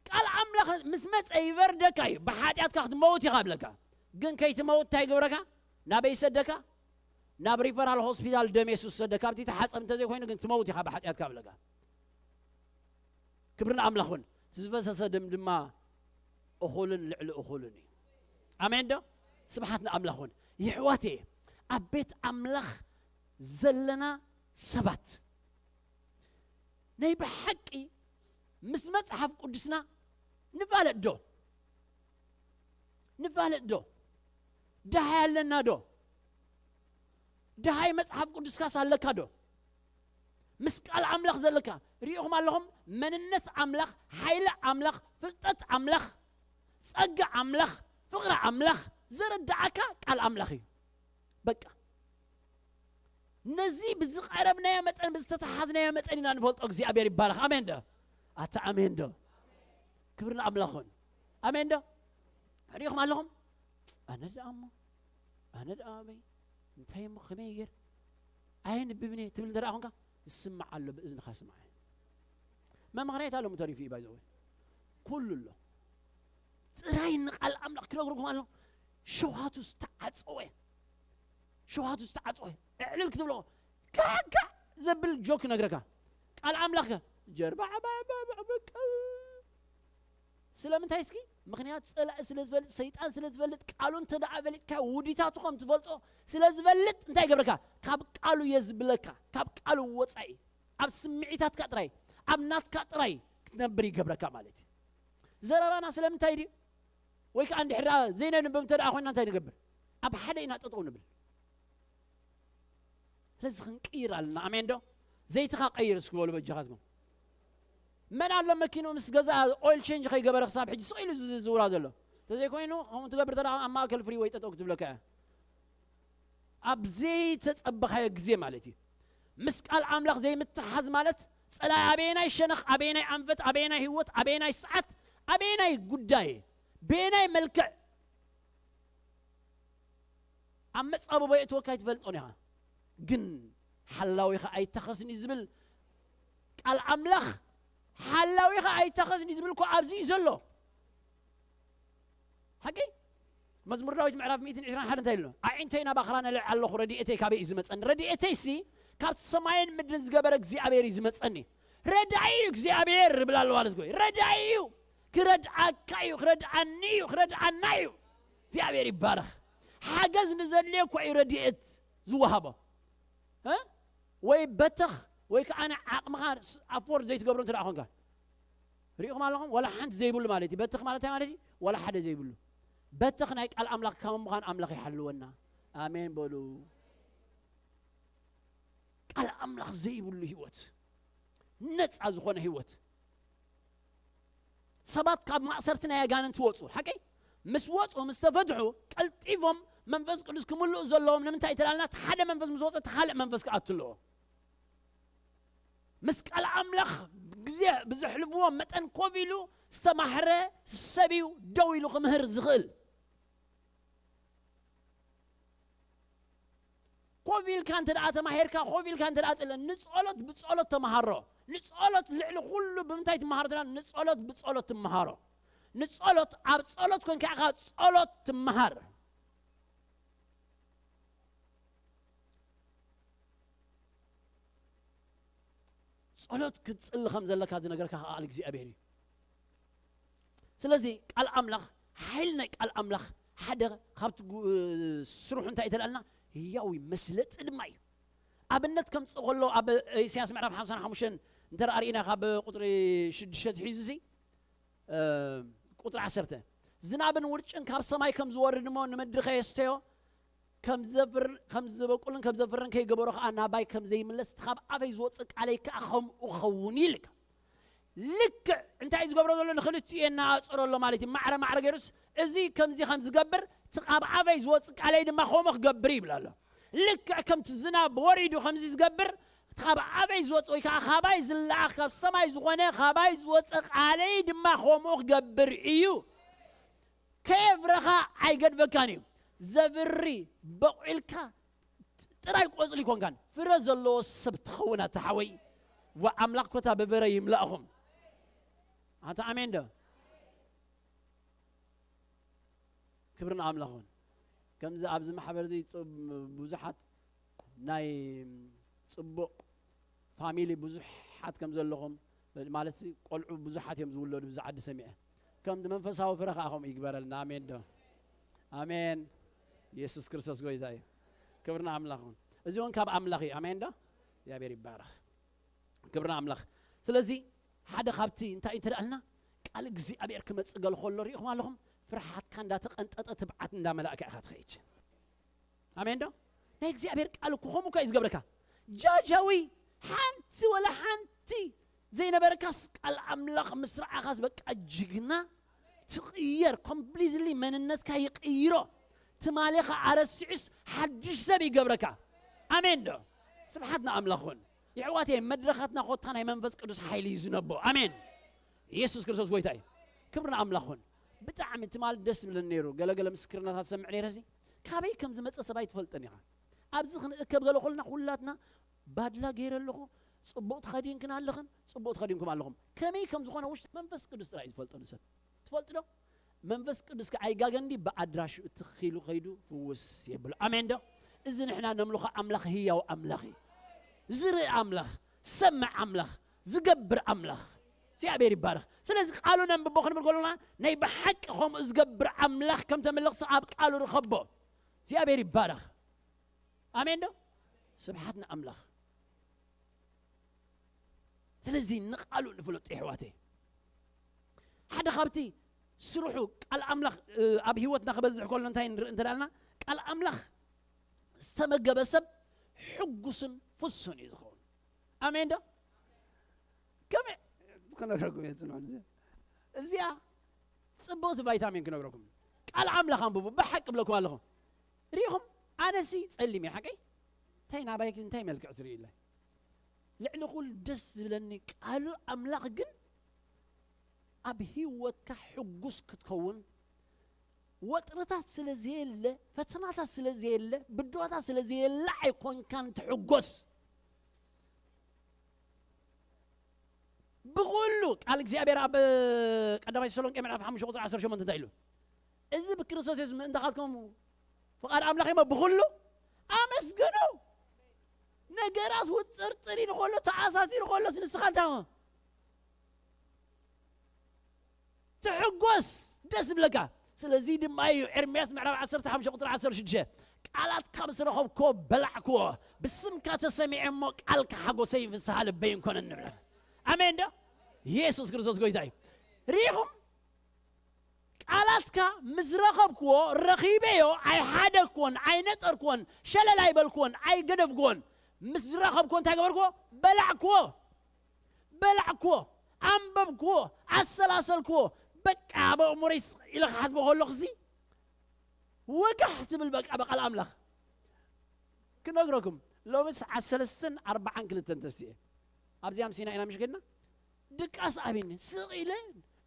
ቃል ኣምላኽ ምስ መጸ ይበርደካ እዩ። ብሓጢኣትካ ክትመውት ኢኻ ብለካ። ግን ከይትመውት እንታይ ይገብረካ? ናበይ ይሰደካ? ናብ ሪፈራል ሆስፒታል ደም የሱስ ይሰደካ። ኣብቲ ተሓጸብ እንተዘይኮይኑ ግን ትመውት ኢኻ ብሓጢኣትካ ብለካ። ክብሪ ንኣምላኽ ይኹን። እቲ ዝፈሰሰ ደም ድማ እኹልን ልዕሊ እኹልን እዩ። ኣሜን ዶ? ስብሓት ንኣምላኽ ይኹን። የሕዋተየ፣ ኣብ ቤት ኣምላኽ ዘለና ሰባት ናይ ብሓቂ ምስ መጽሓፍ ቅዱስና ንፋለጥ ዶ? ንፋለጥ ዶ? ደሃይ ኣለና ዶ? ደሃይ መጽሓፍ ቅዱስካስ ኣለካ ዶ? ምስ ቃል ኣምላኽ ዘለካ ርኢኹም ኣለኹም? መንነት ኣምላኽ፣ ሓይሊ ኣምላኽ፣ ፍልጠት ኣምላኽ፣ ጸጋ ኣምላኽ፣ ፍቕሪ ኣምላኽ ዘረድኣካ ቃል ኣምላኽ እዩ። በቃ። ነዚ ብዝቐረብናዮ መጠን፣ ብዝተተሓዝናዮ መጠን ኢና ንፈልጦ። እግዚኣብሔር ይባረኽ። ኣሜን ዶ? ኣታ ኣሜን ዶ? ክብሪ ንኣምላኽ ይኹን። ኣሜን ዶ? ርኢኹም ኣለኹም? ኣነ ደኣ እሞ፣ ኣነ ደኣ ኣበይ፣ እንታይ እሞ፣ ከመይ ገይር፣ ኣየንብብን እየ ትብል እንተ ደኣ ኾንካ፣ ዝስማዕ ኣሎ፣ ብእዝንኻ ስማዕ። መምሃራይት ኣሎ፣ ተሪፉ እዩ፣ ባይዘወ። ኩሉ ኣሎ። ጥራይ ንቃል ኣምላኽ ክነግረኩም ኣሎ። ሸውሃቱ ዝተዓጸወ፣ ሸውሃቱ ዝተዓጸወ፣ እዕልል ክትብሎ፣ ካካ ዘብል ጆክ ነግረካ። ቃል ኣምላኽ ከ፣ ጀርባ ዓባ፣ ዓባ፣ ዓባ፣ በቃ። ስለምንታይ እስኪ? ምኽንያቱ ጸላኢ ስለ ዝፈልጥ፣ ሰይጣን ስለ ዝፈልጥ፣ ቃሉ እንተ ደኣ ፈሊጥካ ውዲታቱ ከም ትፈልጦ ስለ ዝፈልጥ እንታይ ይገብረካ? ካብ ቃሉ የዝብለካ። ካብ ቃሉ ወጻኢ ኣብ ስምዒታትካ ጥራይ፣ ኣብ ናትካ ጥራይ ክትነብር ይገብረካ ማለት እዩ። ዘረባና ስለምንታይ ድዩ? ወይ ከዓ እንድሕር ደኣ ዘይነንብብ እንተ ደኣ ኮይና እንታይ ንገብር? ኣብ ሓደ ኢና ጠጠው ንብል። ስለዚ ክንቅይር ኣለና። ኣሜን ዶ? ዘይትኻ ቀይር እስኪ በሉ በጃኻትኩም። መን ኣሎ መኪኑ ምስ ገዛ ኦይል ቼንጅ ከይገበረ ክሳብ ሕጂ ስቕ ኢሉ ዝዝውራ ዘሎ? እንተዘይኮይኑ ከምኡ ትገብር ተደኣ ኣብ ማእከል ፍሪ ወይ ጠጠው ክትብለካ እያ። ኣብ ዘይተጸበኻዮ ግዜ ማለት እዩ። ምስ ቃል ኣምላኽ ዘይምትሓዝ ማለት ጸላይ ኣበየናይ ሸነኽ፣ ኣበየናይ ኣንፈት፣ ኣበየናይ ህይወት፣ ኣበየናይ ሰዓት፣ ኣበየናይ ጉዳይ፣ በየናይ መልክዕ ኣብ መጻብቦ የእትወካ ኣይትፈልጦን ኢኻ። ግን ሓላዊኻ ኣይተኸስን እዩ ዝብል ቃል ኣምላኽ፣ ሓላዊኻ ኣይተኸስን እዩ ዝብል እኮ ኣብዚ እዩ ዘሎ። ሓቂ? መዝሙር ዳዊት ምዕራፍ ሚእትን ዕስራን ሓደን እንታይ ኢሉ? ኣዒንተይ ናብ ኣኽራን ኣልዕል ኣለኹ፣ ረድኤተይ ካበይ እዩ ዝመጸኒ? ረድኤተይሲ ካብቲ ሰማይን ምድርን ዝገበረ እግዚኣብሔር እዩ ዝመጸኒ። ረዳኢ እዩ እግዚኣብሔር ይብል ኣሎ ማለት እኮ እዩ። ረዳኢ እዩ። ክረድኣካ እዩ፣ ክረድኣኒ እዩ፣ ክረድኣና እዩ። እግዚኣብሔር ይባረኽ። ሓገዝ ንዘድልዮ እኮ እዩ ረድኤት ዝወሃቦ። እ? ወይ በተኽ ወይ ከዓ ዓቕምኻ ኣፎርድ ዘይትገብሮ እንተ ደኣ ኾንካ። ሪኢኹም ኣለኹም? ዋላ ሓንቲ ዘይብሉ ማለት እዩ። በተኽ ማለት እንታይ ማለት እዩ? ዋላ ሓደ ዘይብሉ። በተኽ ናይ ቃል ኣምላኽ ካብ ምዃን ኣምላኽ ይሓልወና። ኣሜን በሉ። ቃል ኣምላኽ ዘይብሉ ህይወት፣ ነጻ ዝኾነ ህይወት። ሰባት ካብ ማእሰርቲ ናይ ኣጋንንቲ ወጹ። ሓቀይ? ምስ ወጹ፣ ምስ ተፈትሑ፣ ቀልጢፎም መንፈስ ቅዱስ ክምልኡ ዘለዎም ንምንታይ ተላልና? እቲ ሓደ መንፈስ ምስ ወጸ፣ እቲ ካልእ መንፈስ ክኣቱ ኣለዎ። ምስ ቃል ኣምላኽ ግዜ ብዘሕልፍዎ መጠን ኮፍ ኢሉ ዝተማህረ ሰብ እዩ ደው ኢሉ ክምህር ዝኽእል። ኮፍ ኢልካ እንተ ደኣ ተማሂርካ፣ ኮፍ ኢልካ እንተ ደኣ ጽለ-፣ ንጸሎት ብጸሎት ተመሃሮ። ንጸሎት ልዕሊ ኩሉ ብምንታይ ትመሃሮ ትብላ? ንጸሎት ብጸሎት ትመሃሮ። ንጸሎት ኣብ ጸሎት ኮንካ ኢኻ ጸሎት ትመሃር። ጸሎት ክትጽሊ ከም ዘለካ ዝነገረካ ቃል እግዚኣብሔር እዩ። ስለዚ ቃል ኣምላኽ፣ ሓይሊ ናይ ቃል ኣምላኽ ሓደ ካብቲ ጉ-፣ ስርሑ እንታይ እዩ ተላልና? ህያዊ መስለጢ ድማ እዩ። ኣብነት ከምጽእ ከሎ ኣብ ኢሳያስ ምዕራፍ ሓምሳን ሓሙሽተን እንተ ደኣ ርኢና ካብ ቁጽሪ ሽዱሽተ ሒዙ እዚ፣ እ፣ ቁጽሪ ዓሰርተ፣ ዝናብን ውርጭን ካብ ሰማይ ከም ዝወርድ እሞ ንምድሪ ከየስተዮ ከም ዘፍር-፣ ከም ዝበቁልን ከም ዘፍርን ከይገበሮ ከኣ ናባይ ከም ዘይምለስ እቲ ካብ ኣፈይ ዝወጽእ ቃለይ ከኣ ከምኡ ክኸውን እዩ ኢልካ። ልክዕ እንታይ እዩ ዝገብሮ ዘሎ? ንኽልቲኡ የነጻጽሮ ኣሎ ማለት እዩ። ማዕረ ማዕረ ገይሩስ፣ እዚ ከምዚ ከም ዝገብር፣ እቲ ካብ ኣፈይ ዝወጽእ ቃለይ ድማ ከምኡ ክገብር ይብል ኣሎ። ልክዕ ከምቲ ዝናብ ወሪዱ ከምዚ ዝገብር፣ እቲ ካብ ኣፈይ ዝወጽእ ወይ ከዓ ካባይ ዝለኣኽ ካብ ሰማይ ዝኾነ ካባይ ዝወጽእ ቃለይ ድማ ከምኡ ክገብር እዩ። ከየፍረኻ ኣይገድፈካን እዩ። ዘፍሪ በቑልካ ጥራይ ቆጽሊ ኮንካን፣ ፍረ ዘለዎ ሰብ ትኸውን ኣታ ሓወይ። ወኣምላኽ ኮታ ብፍረ ይምላእኹም። ኣታ ኣሜን ዶ? ክብሪ ንኣምላኽ ይኹን። ከምዚ ኣብዚ ማሕበር እዚ ጽብ-፣ ብዙሓት ናይ ጽቡቕ ፋሚሊ ብዙሓት ከም ዘለኹም፣ ማለት ቆልዑ ብዙሓት እዮም ዝውለዱ ብዚ ዓዲ ሰሚዐ። ከምዚ መንፈሳዊ ፍረ ከኣ ከምኡ ይግበረልና። ኣሜን ዶ? ኣሜን። የሱስ ክርስቶስ ጎይታ እዩ። ክብሪ ንኣምላኽ ይኹን። እዚ እውን ካብ ኣምላኽ እዩ። ኣሜን ዶ? እግዚኣብሔር ይባረኽ። ክብሪ ንኣምላኽ። ስለዚ ሓደ ካብቲ እንታይ እዩ እንተ ደኣ ኢልና፣ ቃል እግዚኣብሔር ክመጽእ ገለ ከሎ ርኢኹም ኣለኹም፣ ፍርሓትካ እንዳተቐንጠጠ ትብዓት እንዳመላእካ ኢኻ ትኸይድ። ኣሜን ዶ? ናይ እግዚኣብሔር ቃል እኮ ከምኡ እኮ እዩ ዝገብረካ። ጃጃዊ ሓንቲ ወላ ሓንቲ ዘይነበረካስ ቃል ኣምላኽ ምስ ረኣኻስ በቃ ጅግና ትቕየር፣ ኮምፕሊትሊ መንነትካ ይቕይሮ። ትማሊ ኸኣ ረሲዑስ ሓድሽ ሰብ ይገብረካ። ኣሜን ዶ? ስብሓት ንኣምላኽ ይኹን። የሕዋተይ፣ መድረኻትና ኮታ ናይ መንፈስ ቅዱስ ሓይሊ እዩ ዝነቦ። ኣሜን። ኢየሱስ ክርስቶስ ጎይታ እዩ። ክብሪ ንኣምላኽ ይኹን። ብጣዕሚ ትማሊ ደስ ዝብለኒ ነይሩ። ገለገለ ምስክርነታት ሰምዕ ነይረ፣ እዚ ካበይ ከም ዝመጸ ሰብ ኣይትፈልጥን ኢኻ። ኣብዚ ክንእከብ ገለ ኮልና ኩላትና ባድላ ገይረ ኣለኹ፣ ጽቡቕ ተኸዲንክን ኣለኽን፣ ጽቡቕ ተኸዲንኩም ኣለኹም። ከመይ ከም ዝኾነ ውሽጢ መንፈስ ቅዱስ ጥራይ እዩ ዝፈልጦ ንሰብ። ትፈልጡ ዶ? መንፈስ ቅዱስ ከኣ ኣይጋገን ድዩ? ብኣድራሽኡ ትኺሉ ከይዱ ፍውስ የብሎ። ኣሜን ዶ? እዚ ንሕና ነምልኾ ኣምላኽ ህያው ኣምላኽ እዩ። ዝርኢ ኣምላኽ፣ ዝሰምዕ ኣምላኽ፣ ዝገብር ኣምላኽ። እግዚኣብሔር ይባረኽ። ስለዚ ቃሉ ነንብቦ ክንብል ከሎና ናይ ብሓቂ ከምኡ ዝገብር ኣምላኽ ከም ተመለኽሲ ኣብ ቃሉ ርኸቦ። እግዚኣብሔር ይባረኽ። ኣሜን ዶ? ስብሓት ንኣምላኽ። ስለዚ ንቃሉ ንፍለጦ የሕዋተይ። ሓደ ካብቲ ስርሑ ቃል ኣምላኽ ኣብ ህይወትና ክበዝሕ ከሎ እንታይ ንርኢ እንተዳልና፣ ቃል ኣምላኽ ዝተመገበ ሰብ ሕጉስን ፍሱን እዩ ዝኸውን። ኣሜን ዶ? ከመይ ክነግረኩም እየ ጽንዑ። እዚኣ ጽብቕቲ ቫይታሚን ክነግረኩም። ቃል ኣምላኽ ኣንብቡ። ብሓቂ ብለኩም ኣለኹ። ሪኢኹም ኣነሲ ጸሊም እየ ሓቀይ። እንታይ ናባይ እንታይ መልክዕ ትርእይለ? ልዕሊ ኩሉ ደስ ዝብለኒ ቃሉ ኣምላኽ ግን ኣብ ህይወትካ ሕጉስ ክትከውን፣ ወጥርታት ስለ ዘየለ፣ ፈተናታት ስለ ዘየለ፣ ብድሆታት ስለ ዘየለ ኣይኮንካን ትሕጎስ። ብኹሉ ቃል እግዚኣብሔር ኣብ ቀዳማይ ተሰሎንቄ ምዕራፍ ሓሙሽተ ቁፅሪ ዓሰርተ ሸሞንተ እንታይ ኢሉ? እዚ ብክርስቶስ የሱስ ምእንታኻትኩም ፍቓድ ኣምላኽ እሞ ብኹሉ ኣመስግኑ። ነገራት ውጥርጥር ኢሉ ከሎ፣ ተኣሳሲሩ ከሎስ ንስኻ እንታይ ትሕጎስ፣ ደስ ይብለካ። ስለዚ ድማ እዩ ኤርምያስ ምዕራፍ ዓሰርተ ሓሙሽተ ቁፅሪ ዓሰርተ ሽዱሽተ፣ ቃላትካ ምስ ረኸብክዎ በላዕክዎ፣ ብስምካ ተሰሚዐ እሞ ቃልካ ሓጎሰይን ፍስሃ ልበይን ኮነኒ ንብለ። ኣሜን ዶ? ኢየሱስ ክርስቶስ ጎይታ እዩ። ርኢኹም? ቃላትካ ምስ ረኸብክዎ፣ ረኺበዮ፣ ኣይሓደግክዎን፣ ኣይነጠርክዎን፣ ሸለል ኣይበልክዎን፣ ኣይገደፍክዎን። ምስ ረኸብክዎ እንታይ ገበርክዎ? በላዕክዎ። በላዕክዎ፣ ኣንበብክዎ፣ ኣሰላሰልክዎ። በቃ ኣብ ኣእምሮይ ስቕ ኢለ ክሓስቦ ከለኹሲ ወጋሕ ትብል በቃ ብቃል ኣምላኽ። ክነግረኩም፣ ሎሚ ሰዓት ሰለስተን ኣርባዓን ክልተን ተስቲኤ ኣብዚኣ ምሲና ኢና ምሽ ከድና። ድቃስ ኣብኒ ስቕ ኢለ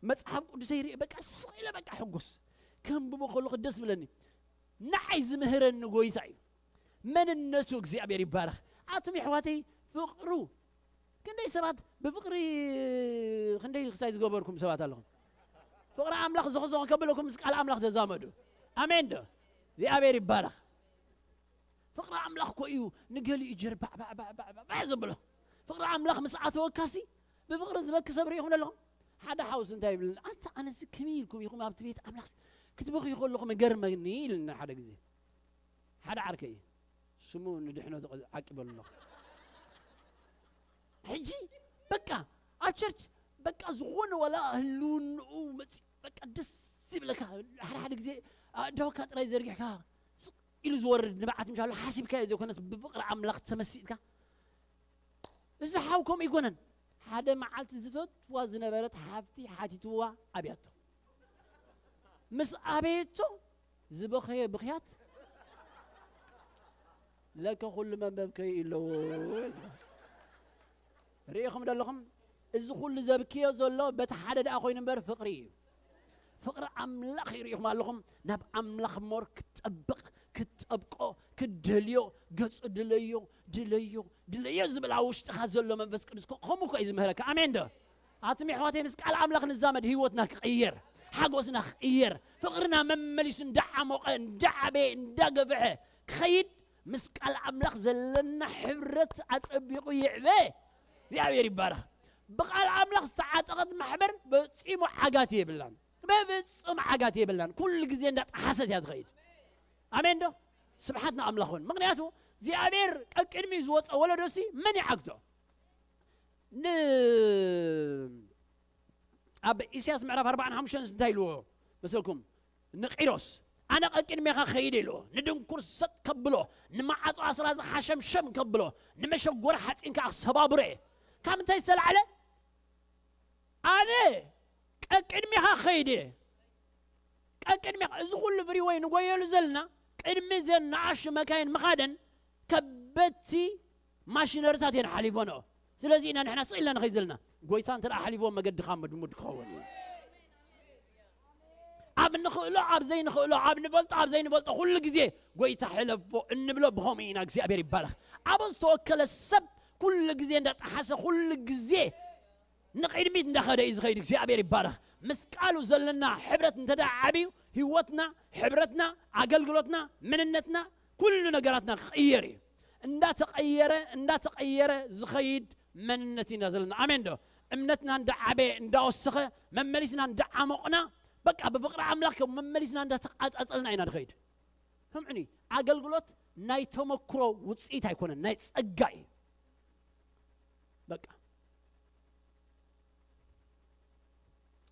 መጽሓፍ ቅዱሰይ ይርኢ፣ በቃ ስቕ ኢለ በቃ ሕጉስ። ከንብቦ ከለኹ ደስ ብለኒ። ንዓይ ዝምህረኒ ጎይታ እዩ። መንነቱ እግዚኣብሔር ይባረኽ። ኣቱም የሕዋተይ ፍቕሩ ክንደይ ሰባት ብፍቕሪ ክንደይ ክሳይ ዝገበርኩም ሰባት ኣለኹም። ፍቕሪ ኣምላኽ ዞኸዞኸ ከብለኩም ምስ ቃል ኣምላኽ ተዛመዱ። ኣሜን ዶ? እግዚኣብሔር ይባረኽ። ፍቕሪ ኣምላኽ እኮ እዩ ንገሊኡ ጀር ባዕ ባዕ ባዕ ባዕ ባዕ ባዕ ዘብሎ። ፍቕሪ ኣምላኽ ምስ ኣተወካሲ ብፍቕሪ ዝበኪ ሰብ ርኢኹም ኣለኹም። ሓደ ሓውስ እንታይ ይብልን፣ ኣንታ ኣነሲ ከመይ ኢልኩም ኢኹም ኣብቲ ቤት ኣምላኽ ክትበኽዩ ከለኹም እገርመኒ ኢልና ሓደ ግዜ። ሓደ ዓርከይ እዩ። ስሙ ንድሕነቱ ዓቂበሉ ኣለኹ። ሕጂ በቃ ኣብ ቸርች በቃ ዝኾነ ዋላ ህልውንኡ መፂ በቃ ደስ ይብለካ። ሓደ ሓደ ግዜ ኣእዳውካ ጥራይ ዘርጊሕካ ስቕ ኢሉ ዝወርድ ንብዓት ምሻሉ ሓሲብካዮ ዘይኮነስ ብፍቕሪ ኣምላኽ ተመሲጥካ። እዚ ሓው ከምኡ ይኮነን። ሓደ መዓልቲ ዝፈትዋ ዝነበረት ሓፍቲ ሓቲትዋ ኣብያቶ። ምስ ኣበየቶ ዝበኸየ ብኽያት ለከ ኩሉ መንበብከይ ኣለዎ። ርኢኹም ደለኹም? እዚ ኩሉ ዘብክዮ ዘሎ በቲ ሓደ ደኣ ኮይኑ እምበር ፍቕሪ እዩ። ፍቕሪ ኣምላኽ ይርኢኹም ኣለኹም። ናብ ኣምላኽ ሞር ክትጠብቕ፣ ክትጠብቆ፣ ክትደልዮ፣ ገጹ ድለዮ፣ ድለዮ፣ ድለዮ ዝብል ኣብ ውሽጥኻ ዘሎ መንፈስ ቅዱስ እኮ ከምኡ እኮ እዩ ዝምህረካ። ኣሜን ዶ? ኣቱም የሕዋተይ ምስ ቃል ኣምላኽ ንዛመድ ህይወትና ክቕየር፣ ሓጎስና ክቕየር፣ ፍቕርና መመሊሱ እንዳዓሞቐ፣ እንዳዓበየ፣ እንዳገፍሐ ክኸይድ ምስ ቃል ኣምላኽ ዘለና ሕብረት ኣጸቢቑ ይዕበ። እግዚኣብሔር ይባረኽ። ብቃል ኣምላኽ ዝተዓጠቐት ማሕበር ፈጺሙ ዓጋት የብላን። በፍጹም ዓጋት የብላን። ኩሉ ግዜ እንዳጠሓሰት እያ ትኸይድ። ኣሜን ዶ? ስብሓት ንኣምላኽ ይኹን። ምኽንያቱ እግዚኣብሔር ቀቅድሚኡ ዝወፀ ወለዶሲ መን ይዓግቶ? ን-፣ ኣብ ኢሳያስ ምዕራፍ ኣርባዓን ሓሙሽተን እንታይ ኢልዎ መሰልኩም? ንቂሮስ፣ "ኣነ ቀቅድሜኻ ኸይደ" ኢልዎ። ንድንኩር ሰጥ ከብሎ፣ ንመዓጾ ኣስራዚ ሓሸምሸም ከብሎ፣ ንመሸጎሪ ሓጺን ከኣ ክሰባብሮ እየ። ካብ ምንታይ ዝተላዕለ? ኣነ ቀቅድሜኻ ኸይደ። ቀቅድሜኻ፣ እዚ ኩሉ ፍሪወይ ንጎየሉ ዘለና፣ ቅድሚ ዘን ንኣሽቱ መካይን ምኻደን ከበድቲ ማሽነሪታት እየን ሓሊፎንኦ። ስለዚ ኢና ንሕና ስቕ ኢልና ንኸይድ ዘለና። ጎይታ እንተ ደኣ ሓሊፎ መገድኻ ምድሙድ ክኸውን እዩ። ኣብ ንኽእሎ፣ ኣብ ዘይንኽእሎ፣ ኣብ ንፈልጦ፣ ኣብ ዘይንፈልጦ፣ ኩሉ ግዜ ጎይታ ሕለፎ እንብሎ ብኸምኡ ኢና። እግዚኣብሔር ይባረኽ። ኣብኡ ዝተወከለ ሰብ ኩሉ ግዜ እንዳጠሓሰ፣ ኩሉ ግዜ ንቕድሚት እንዳኸደ እዩ ዝኸይድ። እግዚኣብሔር ይባረኽ። ምስ ቃሉ ዘለና ሕብረት እንተ ደኣ ዓብዩ፣ ህይወትና፣ ሕብረትና፣ ኣገልግሎትና፣ መንነትና፣ ኩሉ ነገራትና ክቕየር እዩ። እንዳተቐየረ፣ እንዳተቐየረ ዝኸይድ መንነት ኢና ዘለና። ኣሜን ዶ? እምነትና እንዳዓበየ እንዳወሰኸ፣ መመሊስና እንዳዓሞቕና፣ በቃ ብፍቕሪ ኣምላኽ ከም መመሊስና እንዳተቓጻጸልና ኢና ንኸይድ። ስምዑኒ፣ ኣገልግሎት ናይ ተመክሮ ውጽኢት ኣይኮነን፣ ናይ ጸጋ እዩ። በቃ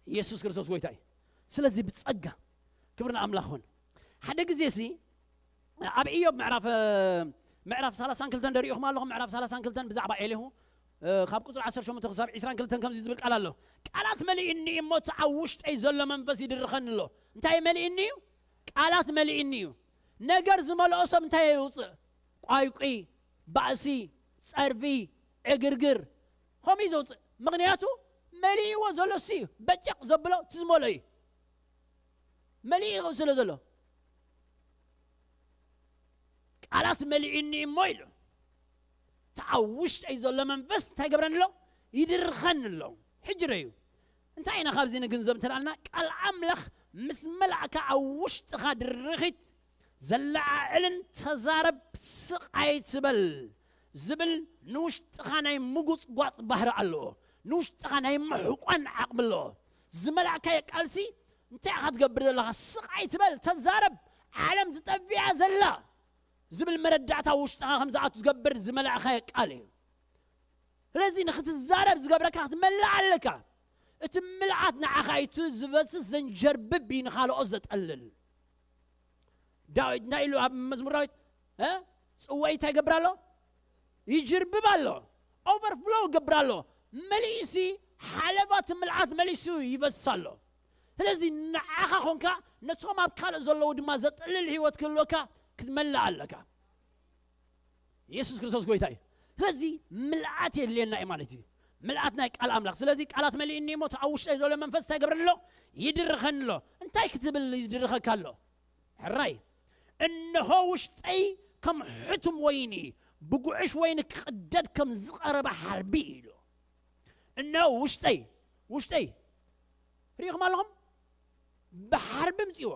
ኢየሱስ ክርስቶስ ጎይታ እዩ። ስለዚ ብጸጋ ክብሪ ንኣምላኽ ኹን። ሓደ ግዜ ሲ ኣብ ኢዮብ ምዕራፍ ምዕራፍ ሰላሳን ክልተን ደሪእኹም ኣለኹም። ምዕራፍ ሰላሳን ክልተን ብዛዕባ ኤሊሁ ካብ ቁፅሪ ዓሰርተ ሸሞንተ ክሳብ ዕስራን ክልተን ከምዚ ዝብል ቃል ኣሎ። ቃላት መሊእኒ እሞ እቲ ኣብ ውሽጠይ ዘሎ መንፈስ ይድርኸኒ ኣሎ። እንታይ መሊእኒ እዩ? ቃላት መሊእኒ እዩ። ነገር ዝመልኦ ሰብ እንታይ የውፅእ? ቋይቁይ፣ ባእሲ፣ ጸርፊ፣ ዕግርግር፣ ከምኡ እዩ ዘውፅእ። ምኽንያቱ መሊእዎ ዘሎ እሱ እዩ። በጨቕ ዘብሎ እቲ ዝመልኦ እዩ። መሊእዎ ስለ ዘሎ ቃላት መሊእኒ እሞ ኢሉ። እቲ ኣብ ውሽጠይ ዘሎ መንፈስ እንታይ ገብረኒ ኣሎ? ይድርኸኒ ኣሎ። ሕጂ ዶ እዩ? እንታይ ኢና ካብዚ ንግንዘብ እንተላልና፣ ቃል ኣምላኽ ምስ መላእካ ኣብ ውሽጥኻ ድርኺት ዘለዓዕልን ተዛረብ ስቕ ኣይትበል ዝብል ንውሽጥኻ ናይ ምጉጽጓጽ ባህሪ ኣለዎ። ንውሽጥኻ ናይ ምሕቋን ዓቕሚ ኣለዎ። ዝመላእካዮ ቃልሲ እንታይ ኢኻ ትገብር ዘለኻ? ስቕ ኣይትበል፣ ተዛረብ። ዓለም ትጠፊኣ ዘላ ዝብል መረዳእታ ውሽጥኻ ከም ዝኣቱ ዝገብር ዝመላእካዮ ቃል እዩ። ስለዚ ንኽትዛረብ ዝገብረካ ክትመልእ ኣለካ። እቲ ምልኣት ንዓኻ እዩ፣ እቲ ዝበስስ ዘንጀርብብ እዩ ንኻልኦት ዘጠልል። ዳዊት እንታይ ኢሉ ኣብ መዝሙር ዳዊት? እ? ጽወይ እንታይ ይገብር ኣሎ? ይጅርብብ ኣሎ። ኦቨርፍሎው ይገብር ኣሎ። መሊእሲ ሓለባ እቲ ምልኣት መሊሱ ይፈስስ ኣሎ። ስለዚ ንዓኻ ኾንካ ነቶም ኣብ ካልእ ዘለዉ ድማ ዘጠልል ህይወት ክህልወካ ክትመልእ ኣለካ። ኢየሱስ ክርስቶስ ጎይታ እዩ። ስለዚ ምልኣት የድልየና እዩ ማለት እዩ። ምልኣት ናይ ቃል ኣምላኽ። ስለዚ ቃላት መሊእኒ እሞ እቲ ኣብ ውሽጠይ ዘሎ መንፈስ እንታይ ገብረኒ ኣሎ? ይድርኸኒ ኣሎ። እንታይ ክትብል ይድርኸካ ኣሎ? ሕራይ፣ እነሆ ውሽጠይ ከም ሕቱም ወይኒ፣ ብጉዕሽ ወይኒ ክቕደድ ከም ዝቐረበ ሓርቢ እዩ ኢሉ። እነሆ ውሽጠይ፣ ውሽጠይ፣ ርኢኹም ኣለኹም? ብሓርቢ ምጽዎ።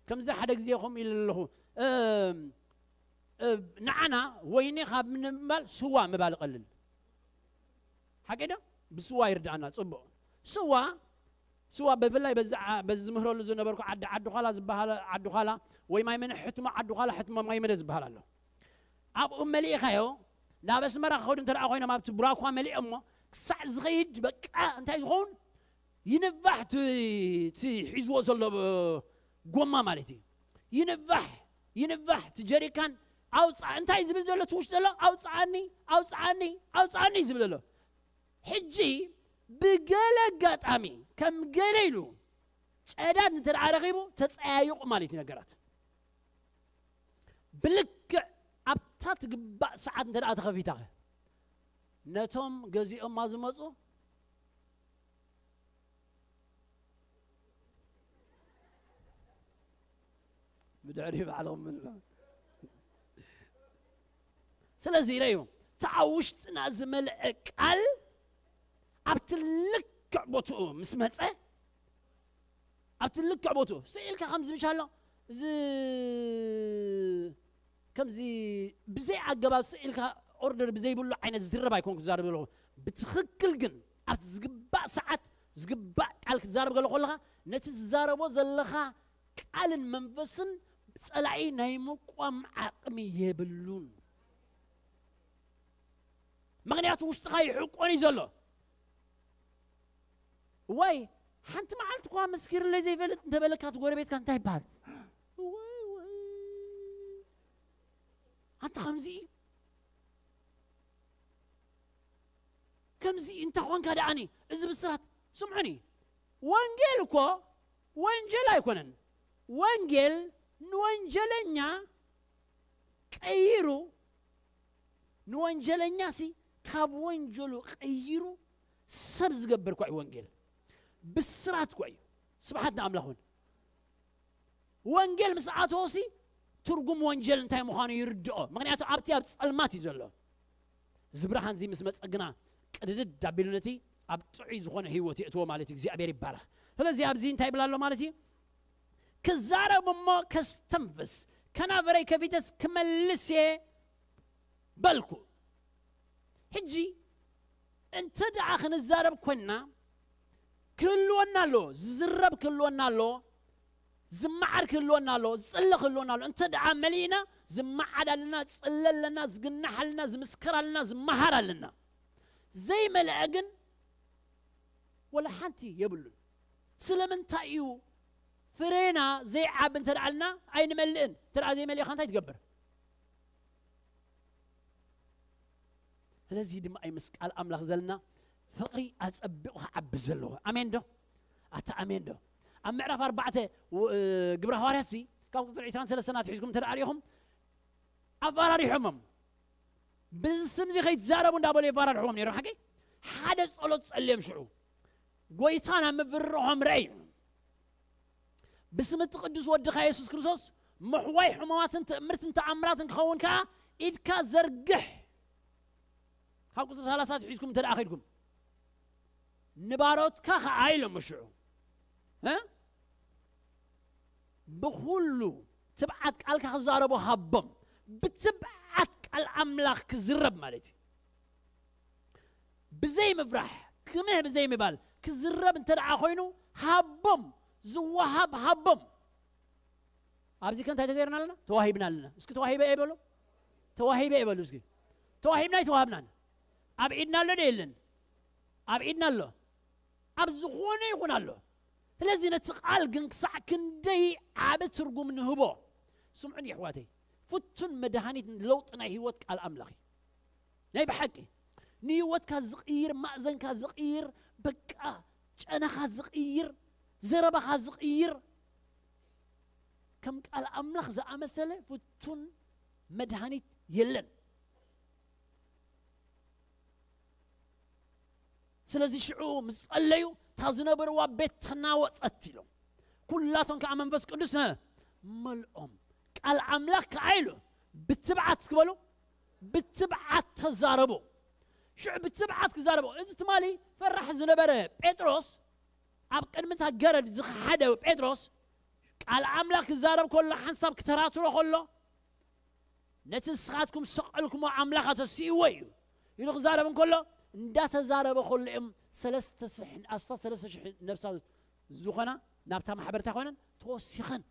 ከምዚ ሓደ ግዜ ከምኡ ኢለ ኣለኹ። እም፣ እ፣ ንዓና ወይኒ ካብ ምባል ስዋ ምባል ይቐልል። ሓቂ ዶ? ብስዋ ይርድኣና ጽቡቕ። ስዋ፣ ስዋ ብፍላይ በዚ ዓ-፣ በዚ ዝምህረሉ ዝነበርኩ ዓዲ፣ ዓዲ ዃላ ዝበሃል፣ ዓዲ ዃላ ወይ ማይ መነ ሕትሞ ዓዲ ዃላ፣ ሕትሞ ማይ መነ ዝበሃል ኣሎ። ኣብኡ መሊእኻዮ፣ ናብ ኣስመራ ክኸዱ እንተ ደኣ ኮይኖም ኣብቲ ብራኳ መሊኦሞ ክሳዕ ዝኸይድ በቃ እንታይ ዝኸውን ይንባሕ እቲ፣ እቲ ሒዝዎ ዘሎ ጎማ ማለት እዩ። ይንባሕ፣ ይንባሕ እቲ ጀሪካን ኣውፅኣ፣ እንታይ ዝብል ዘሎ እቲ ውሽጢ ዘሎ? ኣውፅኣኒ፣ ኣውፅኣኒ፣ ኣውፅኣኒ ዝብል ዘሎ። ሕጂ ብገለ ኣጋጣሚ ከም ገለ ኢሉ ጨዳድ እንተ ደኣ ረኺቡ ተጸያይቑ ማለት እዩ ነገራት። ብልክዕ ኣብታ ትግባእ ሰዓት እንተ ደኣ ተኸፊታኸ? ነቶም ገዚኦማ ዝመጹ ብድሕሪ ባዕሎም ምንላ። ስለዚ ኢለዩ፣ እቲ ኣብ ውሽጥና ዝመልአ ቃል ኣብቲ ልክዕ ቦትኡ ምስ መጸ፣ ኣብቲ ልክዕ ቦትኡ ስኢልካ ከምዚ ምሽ ኣሎ፣ እዚ ከምዚ ብዘይ ኣገባብ ስኢልካ ኦርደር ብዘይብሉ ዓይነት ዝዝረብ ኣይኮንኩ ዝዛረብ ዘለኹ። ብትኽክል ግን ኣብቲ ዝግባእ ሰዓት ዝግባእ ቃል ክትዛረብ ከሎ ከለኻ፣ ነቲ ትዛረቦ ዘለኻ ቃልን መንፈስን ጸላኢ ናይ ምቋም ዓቕሚ የብሉን። ምኽንያቱ ውሽጥኻ ይሕቆን እዩ ዘሎ። ወይ ሓንቲ መዓልቲ እኳ መስኪርለይ ዘይፈልጥ እንተበለካ፣ እቲ ጎረቤትካ እንታይ ይበሃል? ወይ፣ ወይ። ኣንታ ከምዚ፣ ከምዚ እንተ ኾንካ ደኣኒ፣ እዚ ብስራት፣ ስምዑኒ፣ ወንጌል እኮ ወንጀል ኣይኮነን። ወንጌል ንወንጀለኛ ቀይሩ፣ ንወንጀለኛሲ ካብ ወንጀሉ ቀይሩ ሰብ ዝገብር እኳ እዩ ወንጌል። ብስራት እኳ እዩ። ስብሓት ንኣምላኽ እውን። ወንጌል ምስ ኣተወሲ ትርጉም ወንጀል እንታይ ምዃኑ ይርድኦ። ምኽንያቱ ኣብቲ ኣብ ጸልማት እዩ ዘሎ። እዚ ብርሃን እዚ ምስ መጸ ግና ቅድድድ ኣቢሉ ነቲ ኣብ ጥዑይ ዝኾነ ህይወት የእትዎ ማለት እዩ። እግዚኣብሔር ይባረኽ። ስለዚ ኣብዚ እንታይ ይብል ኣሎ ማለት እዩ? ክዛረብ እሞ ከስተንፍስ፣ ከናፈረይ ከፊተስ ክመልስ እየ በልኩ። ሕጂ እንተ ደኣ ክንዛረብ ኮይንና ክህልወና ኣሎ፣ ዝዝረብ ክህልወና ኣሎ፣ ዝመዓር ክህልወና ኣሎ፣ ዝጽለ ክህልወና ኣሎ። እንተ ደኣ መሊእና ዝመዓድ ኣለና፣ ዝጽለ ኣለና፣ ዝግናሕ ኣለና፣ ዝምስከር ኣለና፣ ዝመሃር ኣለና። ዘይመልአ ግን ወላ ሓንቲ የብሉን። ስለምንታይ እዩ ፍሬና ዘይዓቢ እንተ ደኣ ኣልና ኣይንመልእን? እንተ ደኣ ዘይመሊእካ እንታይ ትገብር? ስለዚ ድማ እዩ ምስ ቃል ኣምላኽ ዘለና ፍቕሪ ኣጸቢቑ ክዓቢ ዘለዎ። ኣሜን ዶ? ኣታ ኣሜን ዶ? ኣብ ምዕራፍ ኣርባዕተ ው-፣ ግብረ ሃዋርያትሲ ካብ ቁጽሪ ዕስራን ሰለስተን ኣትሒዝኩም እንተ ደኣ ርኢኹም ኣፈራሪሖሞም። ብዚ ስምዚ ከይትዛረቡ እንዳበሉ የፈራርሕዎም ነይሮም። ሓቂ ሓደ ጸሎት ጸልዮም ሽዑ ጎይታ ናብ ምብርሆም ረእዩ። ብስም እቲ ቅዱስ ወድኻ የሱስ ክርስቶስ ምሕዋይ ሕሙማትን ትእምርትን ተኣምራትን ክኸውን ከኣ ኢድካ ዘርግሕ። ካብ ቁጽሪ ሰላሳ ትሒዝኩም እንተ ደኣ ኸይድኩም ንባሮትካ ኸኣ ኢሎም ሽዑ እ? ብኹሉ ትብዓት ቃልካ ክዛረቡ ሃቦም። ብትብዓት ቃል ኣምላኽ ክዝረብ ማለት እዩ። ብዘይ ምፍራሕ ክምህ ብዘይ ምባል ክዝረብ እንተ ደኣ ኮይኑ ሃቦም። ዝወሃብ ሃቦም። ኣብዚ ከ እንታይ ተገይርና ኣለና? ተዋሂብና ኣለና። እስኪ ተዋሂበ እየ በሉ። ተዋሂበ እየ በሉ እስኪ። ተዋሂብና ኣይተዋህብናን? ኣብ ኢድና ኣሎ ዶ የለን? ኣብ ኢድና ኣሎ። ኣብ ዝኾነ ይኹን ኣሎ። ስለዚ ነቲ ቃል ግን ክሳዕ ክንደይ ዓቢ ትርጉም ንህቦ። ስምዑኒ የሕዋተይ፣ ፍቱን መድሃኒት ለውጢ ናይ ህይወት ቃል ኣምላኽ እዩ። ናይ ብሓቂ ንህይወትካ ዝቕይር፣ ማእዘንካ ዝቕይር፣ በቃ ጨናኻ ዝቕይር፣ ዘረባኻ ዝቕይር፣ ከም ቃል ኣምላኽ ዝኣመሰለ ፍቱን መድሃኒት የለን። ስለዚ ሽዑ ምስ ጸለዩ እታ ዝነበርዋ ቤት ተናወጸት ኢሎም። ኩላቶም ከኣ መንፈስ ቅዱስ እ፣ መልኦም። ቃል ኣምላኽ ከኣ ኢሉ ብትብዓት እስኪ በሉ፣ ብትብዓት ተዛረቡ። ሽዑ ብትብዓት ክዛረቡ። እዚ ትማሊ ፈራሕ ዝነበረ ጴጥሮስ፣ ኣብ ቅድሚ እታ ገረድ ዝኸሓደ ጴጥሮስ፣ ቃል ኣምላኽ ክዛረብ ከሎ ሓንሳብ ክተራትሮ ከሎ፣ ነቲ ንስኻትኩም ዝሰቐልኩሞ ኣምላኽ ኣተሲእዎ እዩ ኢሉ ክዛረብ እንከሎ፣ እንዳተዛረበ ከሎ እዮም ሰለስተ ሽሕ፣ ኣስታት ሰለስተ ሽሕ ነብሳ ዝኾና ናብታ ማሕበር እንታይ ኮይነን? ተወሲኸን።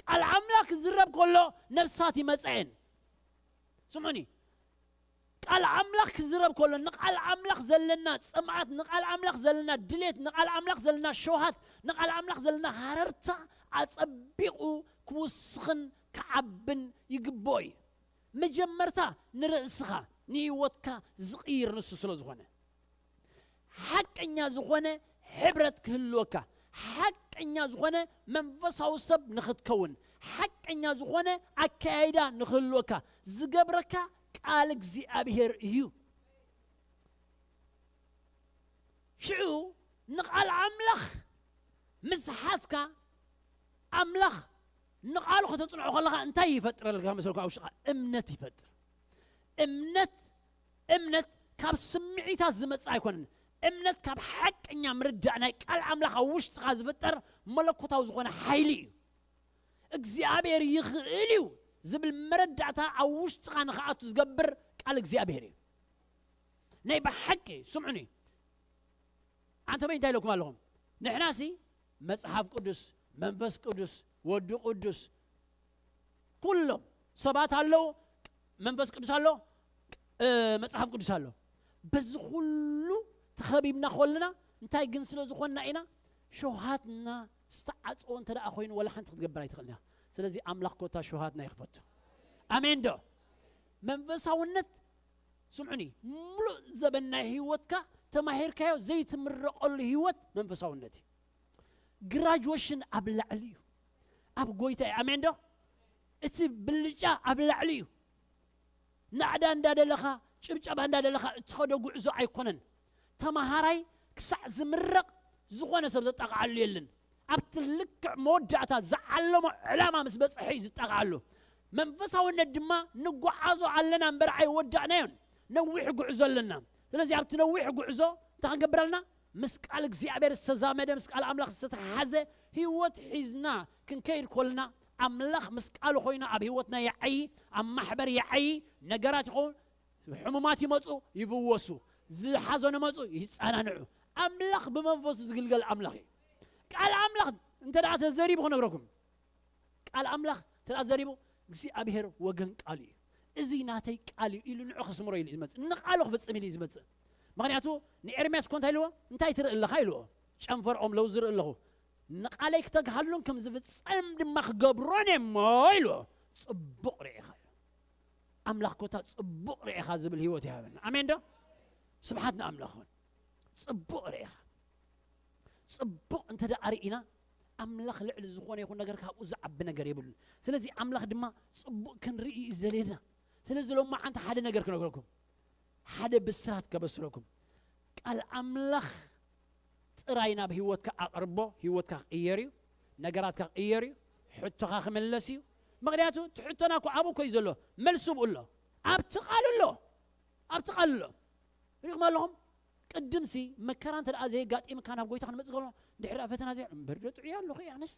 ቃል ኣምላኽ ክዝረብ ከሎ ነብሳት ይመጸ እየን። ስምዑኒ፣ ቃል ኣምላኽ ክዝረብ ከሎ ንቃል ኣምላኽ ዘለና ጽምኣት፣ ንቃል ኣምላኽ ዘለና ድሌት፣ ንቃል ኣምላኽ ዘለና ሸውሃት፣ ንቃል ኣምላኽ ዘለና ሃረርታ ኣጸቢቑ ክውስኽን ክዓብን ይግብኦ እዩ። መጀመርታ ንርእስኻ፣ ንህይወትካ ዝቕይር ንሱ ስለ ዝኾነ። ሓቀኛ ዝኾነ ሕብረት ክህልወካ፣ ሓቀኛ ዝኾነ መንፈሳዊ ሰብ ንኽትከውን፣ ሓቀኛ ዝኾነ ኣከያይዳ ንኽህልወካ ዝገብረካ ቃል እግዚኣብሔር እዩ። ሽዑ ንቓል ኣምላኽ ምስ ሓዝካ፣ ኣምላኽ ንቓሉ ከተጽንዖ ከለኻ እንታይ ይፈጥረልካ መሰልካ? ኣብ ውሽጥኻ እምነት ይፈጥር። እምነት፣ እምነት ካብ ስምዒታት ዝመጽእ ኣይኮነን። እምነት ካብ ሓቀኛ ምርዳእ ናይ ቃል ኣምላኽ ኣብ ውሽጥኻ ዝፍጠር መለኮታዊ ዝኾነ ሓይሊ እዩ። እግዚኣብሔር ይኽእል እዩ ዝብል መረዳእታ ኣብ ውሽጥኻ ንኽኣቱ ዝገብር ቃል እግዚኣብሔር እዩ። ናይ ብሓቂ ስምዑኒ። ኣንተ በይ እንታይ ኢለኩም ኣለኹም? ንሕናሲ መጽሓፍ ቅዱስ፣ መንፈስ ቅዱስ፣ ወዲ ቅዱስ፣ ኩሎም ሰባት ኣለዉ፣ መንፈስ ቅዱስ ኣሎ፣ እ፣ መጽሓፍ ቅዱስ ኣሎ። በዚ ኩሉ ተኸቢብና ከለና እንታይ ግን ስለ ዝኾንና ኢና? ሸውሃትና ዝተዓጽወ እንተ ደኣ ኮይኑ ወላ ሓንቲ ክትገብር ኣይትኽእልን እያ። ስለዚ ኣምላኽ ኮታ ሸውሃትና ይኽፈቶ። ኣሜን ዶ? መንፈሳውነት ስምዑኒ፣ ሙሉእ ዘበን ናይ ህይወትካ ተማሂርካዮ ዘይትምረቐሉ ህይወት መንፈሳውነት እዩ። ግራጅዌሽን ኣብ ላዕሊ እዩ። ኣብ ጎይታ እዩ። ኣሜን ዶ? እቲ ብልጫ ኣብ ላዕሊ እዩ። ናዕዳ እንዳደለኻ፣ ጭብጨባ እንዳደለኻ እትኸዶ ጉዕዞ ኣይኮነን። ተማሃራይ ክሳዕ ዝምረቕ ዝኾነ ሰብ ዘጣቕዓሉ የለን። ኣብቲ ልክዕ መወዳእታ ዝዓለሞ ዕላማ ምስ በጽሐ እዩ ዝጣቕዓሉ። መንፈሳውነት ድማ ንጓዓዞ ኣለና እምበር ኣይወዳእናዮን። ነዊሕ ጉዕዞ ኣለና። ስለዚ ኣብቲ ነዊሕ ጉዕዞ እንታይ ክንገብር ኣለና? ምስ ቃል እግዚኣብሔር ዝተዛመደ፣ ምስ ቃል ኣምላኽ ዝተተሓሓዘ ህይወት ሒዝና ክንከይድ ኮልና፣ ኣምላኽ ምስ ቃሉ ኮይኑ ኣብ ህይወትና ይዓዪ፣ ኣብ ማሕበር ይዓዪ፣ ነገራት ይኸውን፣ ሕሙማት ይመጹ፣ ይፍወሱ። ዝሓዘኑ መፁ ይፃናንዑ። ኣምላኽ ብመንፈሱ ዝግልገል ኣምላኽ እዩ። ቃል ኣምላኽ እንተ ደኣ ተዘሪቡ ክነግረኩም፣ ቃል ኣምላኽ እንተ ደኣ ተዘሪቡ፣ እግዚኣብሔር ወገን ቃሉ እዩ። እዚ ናተይ ቃል እዩ ኢሉ ንዑ ከስምሮ ኢሉ እዩ ዝመፅእ። ንቃሉ ክፍፅም ኢሉ እዩ ዝመፅእ። ምክንያቱ ንኤርምያስ እኮ እንታይ ኢልዎ? እንታይ ትርኢ ኣለኻ ኢልዎ። ጨንፈርኦም ለውዝ ዝርኢ ኣለኹ። ንቃለይ ክተግሃሉን ከም ዝፍጸም ድማ ክገብሮን እየ እሞ ኢልዎ። ፅቡቕ ርኢኻ እዩ። ኣምላኽ ኮታ ፅቡቕ ርኢኻ ዝብል ህይወት ይሃበና። ኣሜን ዶ? ስብሓት ንኣምላኽ ይኹን። ፅቡቕ ርኢኻ። ፅቡቕ እንተ ደኣ ርኢና፣ ኣምላኽ ልዕሊ ዝኾነ ይኹን ነገር ካብኡ ዝዓቢ ነገር የብሉን። ስለዚ ኣምላኽ ድማ ፅቡቕ ክንርኢ እዩ ዝደልየና። ስለዚ ሎማዓንቲ ሓደ ነገር ክነግረኩም፣ ሓደ ብስራት ከበስረኩም። ቃል ኣምላኽ ጥራይ ናብ ህይወትካ ኣቕርቦ፣ ህይወትካ ክቕየር እዩ፣ ነገራትካ ክቕየር እዩ፣ ሕቶኻ ክምለስ እዩ። ምኽንያቱ እቲ ሕቶና እኮ ኣብኡ እኮ እዩ ዘሎ፣ መልሱ ብኡ ኣሎ። ኣብቲ ቃል ኣሎ፣ ኣብቲ ቃል ኣሎ። ሪኢኹም ኣለኹም? ቅድምሲ መከራ እንተ ደኣ ዘየጋጢምካ ናብ ጎይታ ክንመጽእ ከሎ፣ ድሕሪ ደኣ ፈተና ዘይ-፣ እምበር ዶ ጥዑይ ኣለኹ ኣነስ?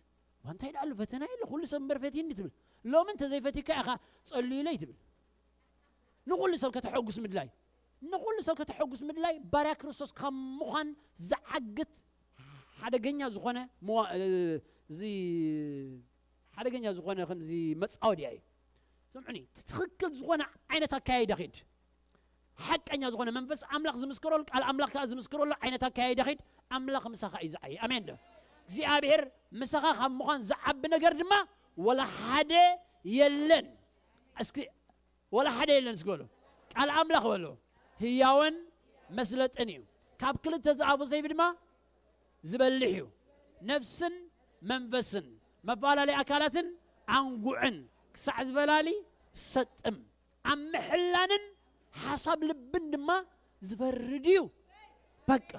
ዋ እንታይ ደኣ ኣሎ ፈተና የለ፣ ኩሉ ሰብ እምበር ፈትይኒ ትብል። ሎሚ እንተ ዘይፈትይካ ኢኻ ጸልዩለይ ትብል። ንኹሉ ሰብ ከተሐጉስ ምድላይ፣ ንኹሉ ሰብ ከተሐጉስ ምድላይ ባርያ ክርስቶስ ካብ ምዃን ዝዓግት ሓደገኛ ዝኾነ መዋ-፣ እዚ ሓደገኛ ዝኾነ ከምዚ መጻወድያ እዩ። ስምዑኒ፣ እቲ ትኽክል ዝኾነ ዓይነት ኣካያይዳ ኺድ። ሓቀኛ ዝኾነ መንፈስ ኣምላኽ ዝምስክረሉ፣ ቃል ኣምላኽ ከኣ ዝምስክረሉ ዓይነት ኣካያይዳ ኺድ። ኣምላኽ ምሳኻ እዩ ዝዓይ። ኣሜን ዶ? እግዚኣብሔር ምሳኻ ካብ ምዃን ዝዓቢ ነገር ድማ ወላ ሓደ የለን። እስኪ ወላ ሓደ የለን እስኪ በሉ። ቃል ኣምላኽ በሉ። ህያውን መስለጥን እዩ። ካብ ክልተ ዝኣፉ ሰይፊ ድማ ዝበልሕ እዩ። ነፍስን መንፈስን፣ መፈላለይ ኣካላትን ኣንጉዕን ክሳዕ ዝበላሊ ሰጥም፣ ኣብ ምሕላንን ሓሳብ ልብን ድማ ዝፈርድ እዩ። በቃ